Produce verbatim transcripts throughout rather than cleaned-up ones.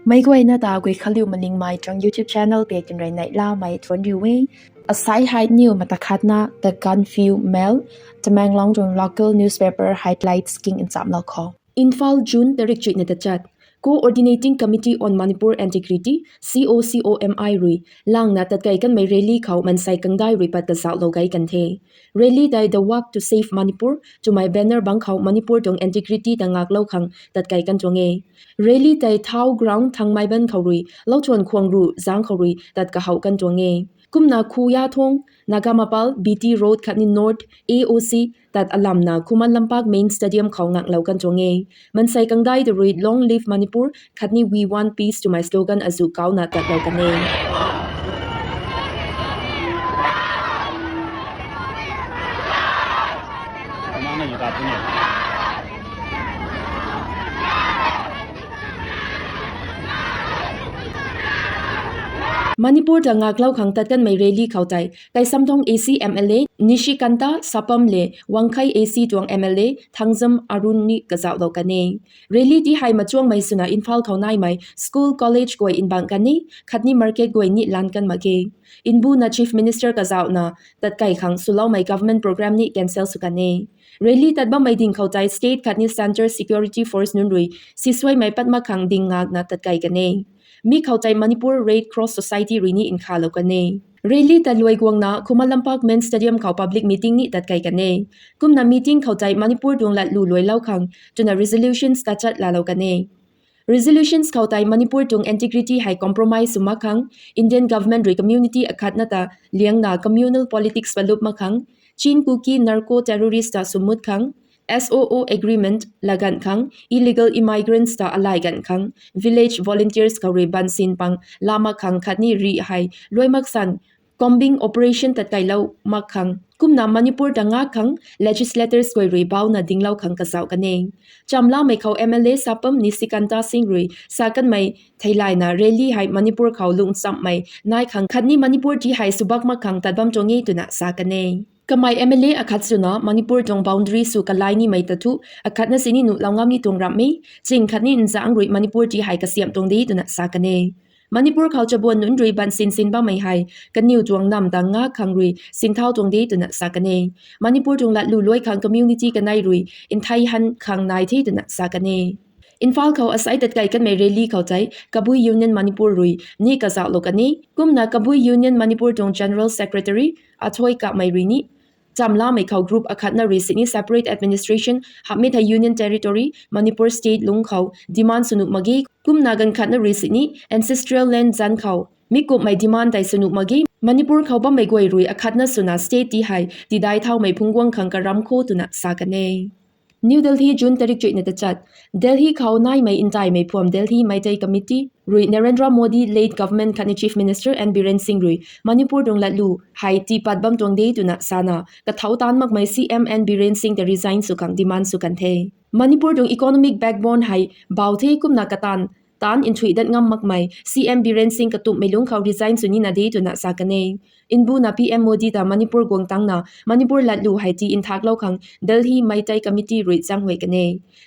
Meic guayna ta Guikhanliu Malingmei tuang YouTube channel pei tinrui neihlamei thuanc riu e. Asai hei niw mata khatna The Gaanphiu Mail, Tamenglong tuang local newspaper highlights king nchamlou khou. Imphal, June tarik chuihna tachat. Coordinating Committee on Manipur Integrity, C O C O M I rui langna tatkei kanmei rally khou mansei kangdai rui pat kazauhlou gei kan the. Rally tei The Walk to Save Manipur twmei banner bangc khou Manipur tuang integrity ta ngaklou khang tatkei kan tuang e. Rally tei Thao Ground Thangmeiban khou rui Louthuan Khuangru zangc khou rui tat kahouh kan tuang e. Kumna Khuyathong, Nagamapal, B T Road khatni North A O C tat alamna Khuman Lampak Main Stadium khou nganglou kan tuang e. Mansei kangdai ta rui Long Live Manipur khatni We Want Peace twmei slogan azuh kauna tatlou kan e. Manipur ta ngaklou khang tat kanmei rally khou tei Keisamthong A C M L A Nishikanta Sapam le Wangkhei A C tuang M L A Thangjam Arun ni kazauhlou kan e. Rally ti hei machuangmei swna Imphal khou naimei school, college guay nbang kan e, khatni market guay ni lan kan mak ge. Nbuna Chief Minister kazauhna tatkei khang swloumei government program ni cancel sw kan e. Rally tat bammei ding khou tei state khatni centre security force nunc rui sisuaimei pat mak khang ding ngakna tatkei kan e. Mi khou tei Manipur Red Cross Society rui ni nkhalou kan e. Rally tat luai guangna Khuman Lampak Main Stadium khou public meeting ni tatkei kan e. Kumna meeting khou tei Manipur tuang latlu luailou khang twna resolutions tachat laalou kan e. Resolutions khou tei Manipur tuang integrity hei compromise sw mak khang, Indian government rui community akhatna ta liangna communal politics palup mak khang, Chin Kuki narco terrorist ta swmut khang, S O O agreement laganv khang, illegal immigrants ta alai ganv khang, village volunteers khou rui bansin pang la mak khang khatni rih hei luai mak san combing operation tatkeilou mak khang, kumna Manipur ta ngak khang legislators guay rui bauna dinglou khang kazauh kan e. Chamlamei khou M L A Sapam Nishikanta Singh rui sa kanmei theilayna rally hei Manipur khou lungchammei nai khang khatni Manipur ti hei subak mak khang tat bam tuang e twna sa kan e. Kamei M L A akhat swna Manipur tuang boundary sw kalai nimei ta thu akhatna sini nuhlou ngam ni tuang ramh e, ching khatni nzangc rui Manipur ti hei kasiamh tuang de twna sa kan e. Manipur khou chabuan nunc rui bansin sin bammei hei kaniw tuang namv ta ngak khang rui sinthau tuang de twna sa kan e. Manipur tuang latlu luai khang community kanei rui nthei han khang nai the twna sa kan e. Imphal khou asai tatkei kanmei rally khou tei Kabui Union Manipur rui ni kazauhlou kan e. Kumna Kabui Union Manipur tuang General Secretary Athoi Kamei rui ni chamlamei khou group akhatna rui sini separate administration hapmei thei Union Territory Manipur state lungc khou demand sw nuh mak ge. Kumna ganv khatna rui sini ancestral land zanc khou mi kumhmei demand tei sw nuh mak ge. Manipur khou bammei guay rui akhatna swna state ti hei tidai thaumei phungc guang khang karam kho twna sa kan e. New Delhi, June tarik chuihna tachat. Delhi khou naimei ntaimei phuam Delhi Meitei Committee rui Narendra Modi led government khatni Chief Minister N Biren Singh rui Manipur tuang latlu hei tii pat bam tuang de twna sana kathau taanc makmei C M N Biren Singh ta resign sw khang demand sw kan the. Manipur tuang economic backbone hei bau the, kumna kataanv taanc nthuih dat ngam makmei C M Biren Singh katumhmei lungc khou resign sw nina de twna sa kan e. Nbuna P M Modi ta Manipur guang tangna Manipur latlu hei tii nthaklou khang Delhi Meitei Committee rui zaenghuay kan e.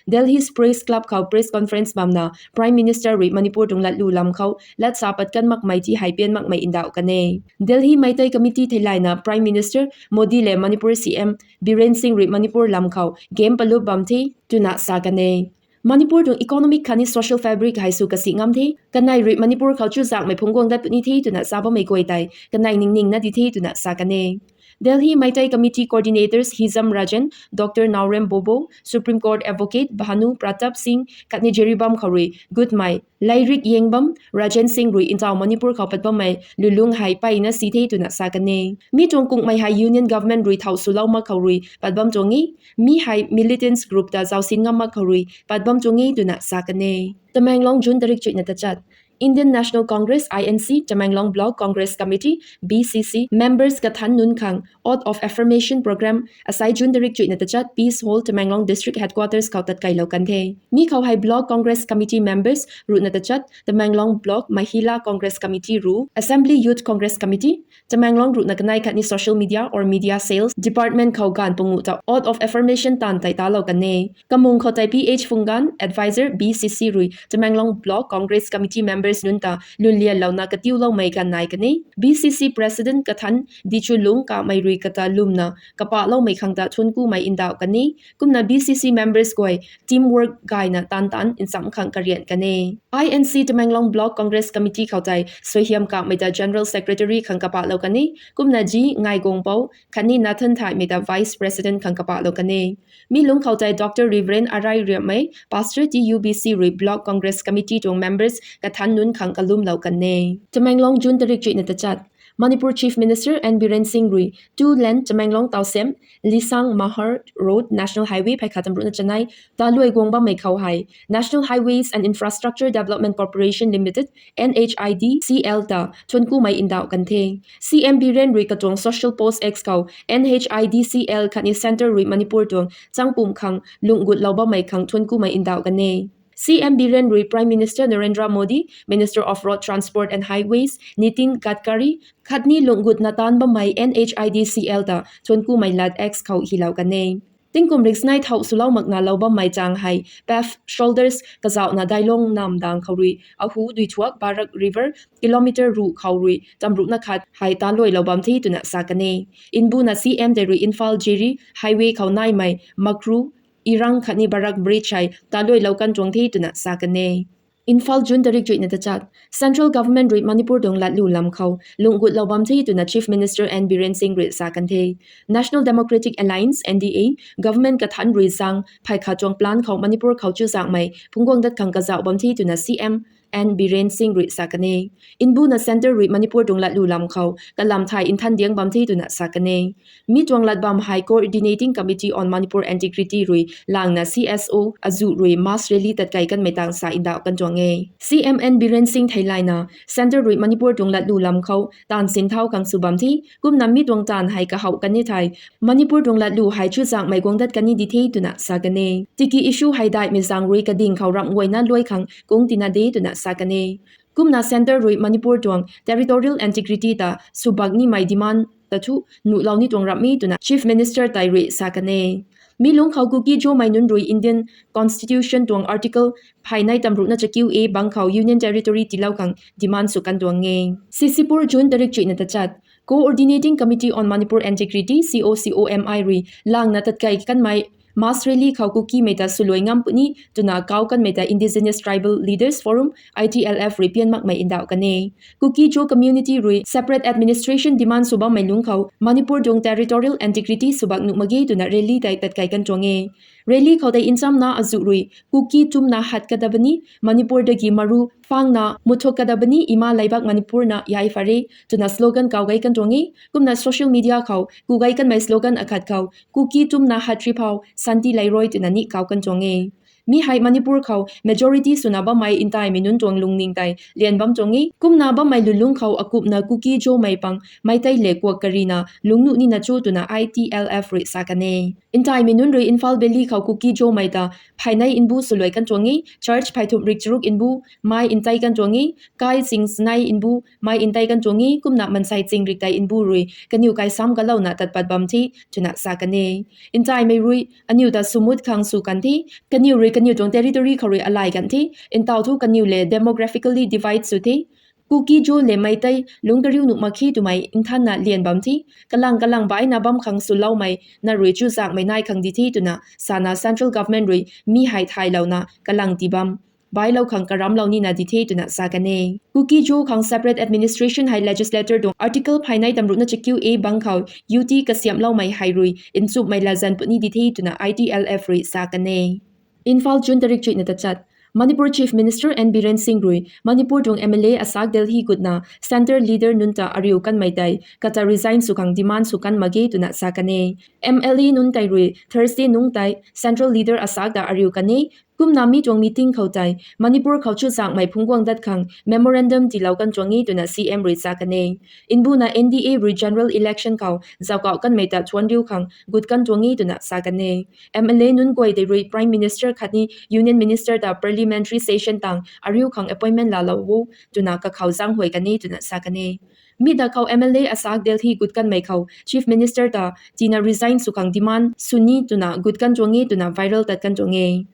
Delhi Press Club khou press conference bamna Prime Minister rui Manipur tuang latlu lam khou latsa pat kan makmei ti hei pian makmei ndauh kan e. Delhi Meitei Committee theilayna Prime Minister Modi le Manipur C M Biren Singh rui Manipur lam khou game palup bam the twna sa kan e. Manipur tuang economic khatni social fabric hei sw kasi ngam the. Kanei rui Manipur khou chuzaenghmei phungc guang dat puni the twna sa bammei guay tei kanei ningningna di the twna sa kan e. Delhi Meitei Committee coordinators Hizam Rajan, Doctor Naorem Bobo, Supreme Court Advocate Bhanu Pratap Singh khatni Jiribam khou rui gutmei lairik yeng bam Rajan Singh rui ntaw Manipur khou pat bammei lulung hei mpeyna si the twna sa kan e. Mi tuang kungmei hei Union Government rui thau swlou mak khou rui pat bam tuang e. Mi hei militants group ta zausin ngam mak khou rui pat bam tuang e twna sa kan e. Tamenglong, June tarik chuihna tachat. Indian National Congress, I N C, Tamenglong Block Congress Committee, B C C, members kathan nunc khang oath of affirmation program asai June tarik chuihna tachat Peace Hall, Tamenglong District Headquarters khou tatkailou kan the. Mi khou hei Block Congress Committee members ruhna tachat, Tamenglong Block Mahila Congress Committee ru, Assembly Youth Congress Committee, Tamenglong ruhna kanei khatni social media or media sales department khou ganv panguh ta oath of affirmation taanv tei talou kan e. Kamung khou tei P H Phunggan, advisor B C C rui Tamenglong Block Congress Committee members nunc ta lwnlianlouna katiuloumei ganv nai kan e. B C C president kathan Dichulung Kamei rui kata lwmna kapahloumei khang ta thuanckumei ndauh kan e. Kumna B C C members guay teamwork gayna taanv taanv nchamc khang karian kan e. I N C Tamenglong Block Congress Committee khou tei Suaihiam Kamei ta general secretary khang kapahlou kan e. Kumna G Ngaigongpou khatni Nathan Thaimei ta vice president khang kapahlou kan e. Mi lungc khou tei Doctor Reverend Arai Riamei, pastor T U B C rui Block Congress Committee tuang members kathan nunc khang kalumlou kan e. Tamenglong, June tarik chuihna tachat. Manipur Chief Minister N Biren Singh rui two lane Tamenglong Tousem, Lisang Mahar Road National Highway phay khat tamruhna chanei taluai guang bammei khou hei National Highways and Infrastructure Development Corporation Limited, N H I D C L ta thuanckumei ndauh kan the. C M Biren rui katuang Social Post Act khou N H I D C L khatni Centre rui Manipur tuang changpumc khang lungh gutlou bammei khang thuanckumei ndauh kan e. C M Biren rui Prime Minister Narendra Modi, Minister of Road Transport and Highways Nitin Gadkari khatni lungh gutna taanv bammei N H I D C L ta thuanckumei lat X khou hylou kan e. Tingkum riksnei thau swlou makna lou bammei chang hei paved shoulders kazauhna Dailong namv dang khou rui Ahu duithuak Barak River kilometre ruh khou rui tamruhna khat hei taluailou bam the twna sa kan e. Mbuna C M tei rui Imphal Jiri Highway khou naimei Makru, Irang khatni Barak Bridge hei taluailou kan tuang the twna sa kan e. Imphal, June tarik chuihna tachat. Central Government rui Manipur tuang latlu lam khou lungh gutlou bam the twna Chief Minister N Biren Singh rui sa kan the. National Democratic Alliance, N D A, government kathan rui zang phay khat tuang plan khou Manipur khou chuzaenghmei phungc guang dat khang kazauh bam the twna C M N Biren Singh rui sa kan e. Mbuna Centre rui Manipur tuang latlu lam khou kalam thay nthan diang bam the twna sa kan e. Mi tuang lat bam hei Coordinating Committee on Manipur Integrity rui langna C S O azuh rui mass rally tatkai kanmei tang sa ndauh kan tuang e. C M N Biren Singh theilayna Centre rui Manipur tuang latlu lam khou taanv sinthau khang sw bam the. Kumna mi tuang taanv hei kahouh kan e thei Manipur tuang latlu hei chuzaenghmei guang dat kan ni di the twna sa kan e. Tiki issue hei daihmei zaeng rui kading khou ramh guayna luai khang kung tina de twna sa kan e. Kumna Centre rui Manipur tuang territorial integrity ta subak nimei demand ta thu nuhlou ni tuang ramh e twna Chief Minister tei rui sa kan e. Mi lungc khou Kuki-Zomei nunc rui Indian Constitution tuang Article phay nei tamruhna chakiu A bang khou Union Territory tiilou khang demand sw kan tuang e. Sisipur, June tarik chuihna tachat. Coordinating Committee on Manipur Integrity, C O C O M I rui langna tatkai kanmei mass rally khou Kukimei ta swluai ngam puni twna kau kanmei ta Indigenous Tribal Leaders Forum, I T L F rui pian makmei ndauh kan e. Kuki-Zo community rui separate administration demand sw bammei lungc khou Manipur tuang territorial integrity subak nuh mak ge twna rally tei tatkai kan tuang e. Rally khou tei nchamna azuh rui Kuki tumna hat kada bani, Manipur dagi maru phangna muthuk kada bani, ima leibak Manipur na yai phare twna slogan kau gei kan tuang e. Kumna social media khou kugei kanmei slogan akhat khou Kuki tumna hat ri phou santi leirui twna ni kau kan tuang e. Mi hei Manipur khou majority swna bammei ntaimei nunc tuang lungning tei lian bam tuang e. Kumna bammei lulung khou akupna Kuki-Zomei pang Meitei le kuak karina lungnuh nina cho twna I T L F rui sa kan e. Ntaimei nunc rui Imphal Valley khou Kuki-Zomei ta phay nei mbu swluai kan tuang e. Church phay thumh rik charuk mbu mai ntei kan tuang e. Kai ching snei mbu mai ntei kan tuang e. Kumna mansei ching rik tei mbu rui kaniw kai sam kalouna tat pat bam the twna sa kan e. Ntaimei rui aniw ta swmut khang sw kan the. Kaniw rui kaniw tuang territory khou rui alai kan the. Ntau thu kaniw le demographically divide sw the. Kuki-Zo le Meitei lungc kariu nuh mak khe twmei nthanna lian bam the. Kalang kalang baina bam khang swloumei na rui chuzaenghmei nai khang di the twna sana central government rui mi hei thaylouna kalang tii bam bailou khang karamlou nina di the twna sa kan e. Kuki-Zo khang separate administration hei legislator tuang article phay nei tamruhna chakiu A bang khou U T kasiamhloumei hei rui nchumhmei latzan puni di the twna I T L F rui sa kan e. Imphal, June tarik chuihna tachat. Manipur Chief Minister N Biren Singh rui Manipur tuang M L A asak Delhi gutna centre leader nunc ta ariu kanmei tei kata resign sw khang demand sw kan mak ge twna sa kan e. M L A nunc tei rui Thursday nungc tei central leader asak ta ariu kan e. Kumna mi tuang meeting khou tei Manipur khou chuzaenghmei phungc guang dat khang memorandum tiilou kan tuang e twna C M rui sa kan e. Mbuna N D A rui general election khou zauckauh kanmei ta thuanc riu khang gut kan tuang e twna sa kan e. M L A nunc guay tei rui Prime Minister khatni Union Minister ta parliamentary session tang ariu khang appointment laalou o twna kakhou zaenghuay kan e twna sa kan e. Mi da khou M L A asak Delhi gut kanmei khou Chief Minister ta tina resign sw khang demand sw ni twna gut kan tuang e twna viral tat kan tuang e.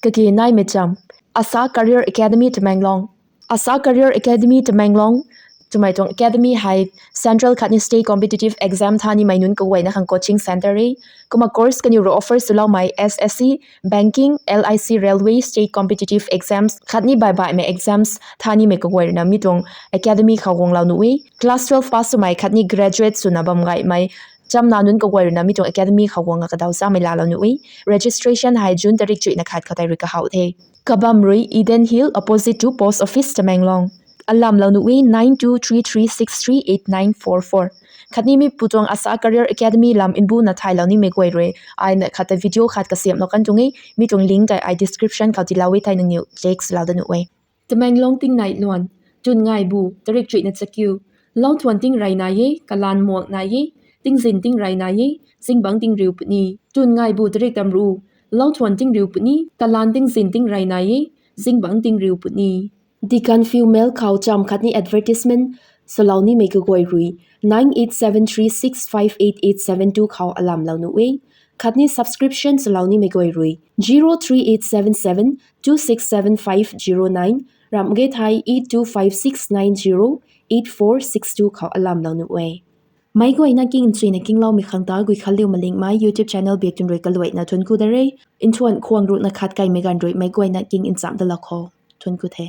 Kage naimei cham. Asa Career Academy Tamenglong. Asa Career Academy Tamenglong twmei tuang academy hei central khatni state competitive exam tha nimei nunc kaguayna khang coaching centre e. Kumna course kaniw rui offer swloumei S S C, banking, L I C, railway, state competitive exams khatni baihbaihmei exams tha nimei kaguay ruina mi tuang academy khou guanglou nuh e. Class twelve pass swmei khatni graduate swna bam gaymei chamna nunc kaguay ruina mi tuang academy khou guangna kadaw chamei laalou nuh e. Registration hei June tarik chuihna khat khou tei rui kahaw the. Kabam rui Eden Hill, opposite to post office, Tamenglong. Alamlou nuh e nine two three three six three eight nine four four. Khatni mi pu tuang Asa Career Academy lam mbuna thaylou nimei guay rui aina khat ta video khat kasiamhlou kan tuang e. Mi tuang link tei ai description khou tiilou e, thei nangniw check lou da nuh e. Tamenglong tingnai luan. Tun ngaibu tarik chuihna chakiu. Lauthuan tingrey nai e, kalaan muak nai e, tingzin tingrey nai e, zingbangc tingriu puni. Tun ngaibu tarik tamru. Lauthuan tingriu puni, kalaan tingzin tingrey nai e, zingbangc tingriu puni. Deacon Female khou cham khatni advertisement swlou nimei kaguay rui nine eight seven three six five eight eight seven two khou alamlou nuh e. Khatni subscription swlou nimei guay rui zero three eight seven seven two six seven five zero nine, ramh ge thei eight two five six nine zero eight four six two khou alamlou nuh e. Meic guayna king nchuina kingloumei khang ta Guikhanliu Malingmei YouTube channel biak tun rui kaluaina thuanc ku da re. Nthuan khwang ruhna khat kaimei ganv rui meic guayna king nchamh dalou khou thuanc ku the.